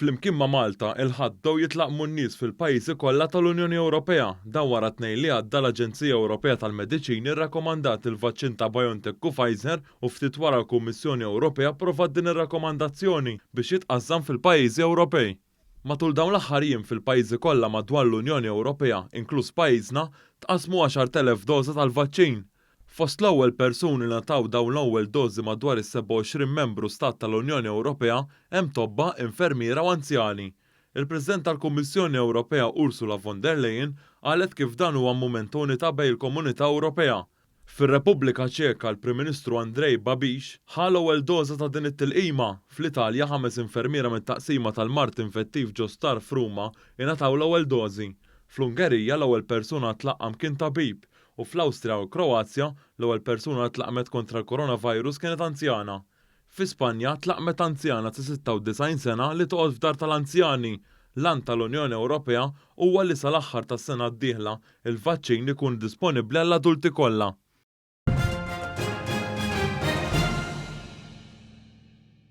Flimkien ma' Malta, il-Ħadd bdew jitlaqqmu n-nies fil-pajjiżi kollha tal-Unjoni Ewropea. Dan wara t-Tnejn li għadda l-Aġenzija Ewropea tal-Mediċini rrakkomandat il-vaċċin ta' BioNTech u Pfizer u ftit wara l-Kummissjoni Ewropea approvat din ir-rakkomandazzjoni biex jitqassam fil-pajjiżi Ewropej. Matul dawn l-aħħar jiem fil-pajjiżi kollha madwar l-Unjoni Ewropea, inkluż pajjiżna, tqassmu 10,000 doża tal-vaċċin. Fost l-ewwel persuni li ngħataw dawn l-ewwel dożi madwar is-27 membru stat tal-Unjoni Ewropea hemm tobba, infermiera u anzjani. Il-President tal-Kummissjoni Ewropea Ursula von der Leyen qalet kif dan huwa mument ta' unità bejn il-Komunità Ewropea. Fir-Repubblika Ċeka l-Prim Ministru Andrej Babiš ħa l-ewwel doża ta' din it-tilqima. Fl-Italja ħames infermiera mit-taqsima tal-mard infettiv ġo sptar f'Ruma ingħataw l-ewwel dożi. Fl-Ungerija l-ewwel persuna tlaqqam kien tabib U fl-Awstrija u l-Kroazja, l-ewwel persuna li tlaqqmet kontra l-coronavirus kienet anzjana. Fi Spanja, tlaqqmet anzjana ta' 96 sena li toqgħod f'dar tal-anzjani. L-għan tal-Unjoni Ewropea huwa li sal-aħħar tas-sena d-dieħla, il-vaċċin ikun disponibbli għall-adulti kollha.